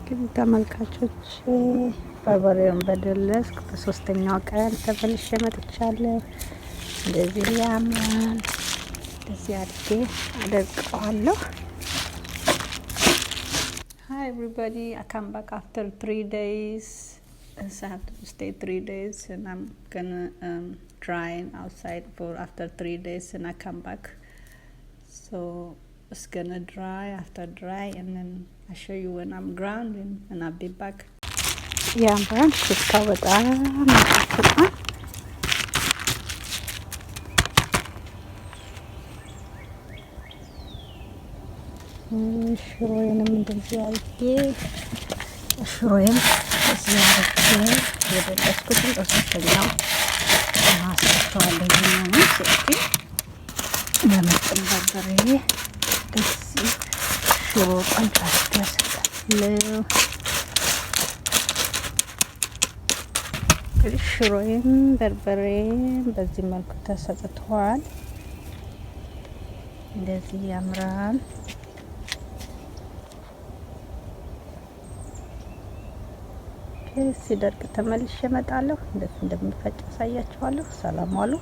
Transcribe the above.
እንግዲህ ተመልካቾች፣ በርበሬውን በደለስኩ በሶስተኛው ቀን ተመልሼ መጥቻለሁ። እንደዚህ ያምራል። እንደዚህ አድርጌ አደርቀዋለሁ። Hi everybody, I come back after 3 days. So I have to stay 3 days and I'm gonna dry outside for after 3 days and I come back. So it's gonna dry after dry and then I show you when I'm grounding and I'll be back. ያምራል። ሽታው በጣም ያጣፍጣል። ሽሮዬንም እንደዚህ አድርጌ፣ ሽሮዬን እዚህ አድርጌ የደለስኩትን በሶስተኛው አስቸዋለሁ። ይሄኛውን ስቲ በምጥን በርበሬ እንደዚህ ሽሮ ቆንጆ አድርጌ አሰጣለሁ። እንግዲህ ሽሮዬም በርበሬም በዚህ መልኩ ተሰጥተዋል። እንደዚህ ያምራል። ሲደርቅ ተመልሼ እመጣለሁ። እንዴት እንደሚፈጭ አሳያችኋለሁ። ሰላም ዋሉ።